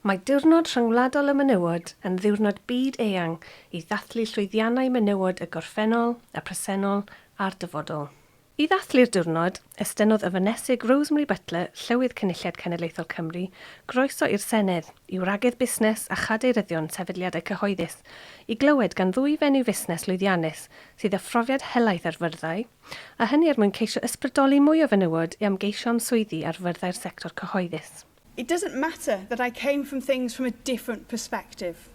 Mae Diwrnod Rhyngwladol y Menywod yn ddiwrnod byd eang i ddathlu llwyddiannau menywod y gorffennol, y presennol a'r dyfodol. I ddathlu'r diwrnod, estynnodd y Fonesig Rosemary Butler, Llywydd Cynulliad Cenedlaethol Cymru, groeso i'r Senedd, i wragedd busnes a chadeiryddion sefydliadau cyhoeddus, i glywed gan ddwy fenyw fusnes lwyddiannus sydd â phrofiad helaeth ar fyrddau, a hynny er mwyn ceisio ysbrydoli mwy o fenywod i ymgeisio am swyddi ar fyrddau'r sector cyhoeddus. It doesn't matter that I came from things from a different perspective.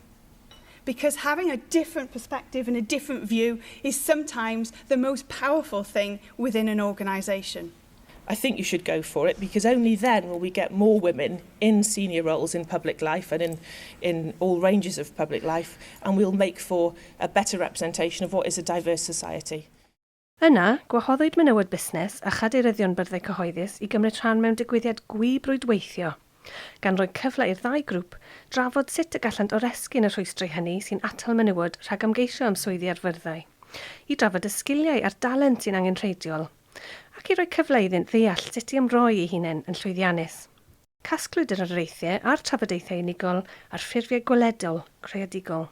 Because having a different perspective and a different view is sometimes the most powerful thing within an organisation. I think you should go for it because only then will we get more women in senior roles in public life and in, in all ranges of public life and we'll make for a better representation of what is a diverse society. Yna, gwahoddwyd menywod busnes a chadeiryddion byrddau cyhoeddus i gymryd rhan mewn digwyddiad gwib rwydweithio, gan roi cyfle i'r ddau grŵp drafod sut y gallant oresgyn y rhwystrau hynny sy'n atal menywod rhag ymgeisio am swyddi ar fyrddau, i drafod y sgiliau a'r dalent sy'n angenrheidiol, ac i roi cyfle iddynt ddeall sut i ymroi eu hunain yn llwyddiannus. Casglwyd yr areithiau a'r trafodaethau unigol ar ffurfiau gweledol, creadigol.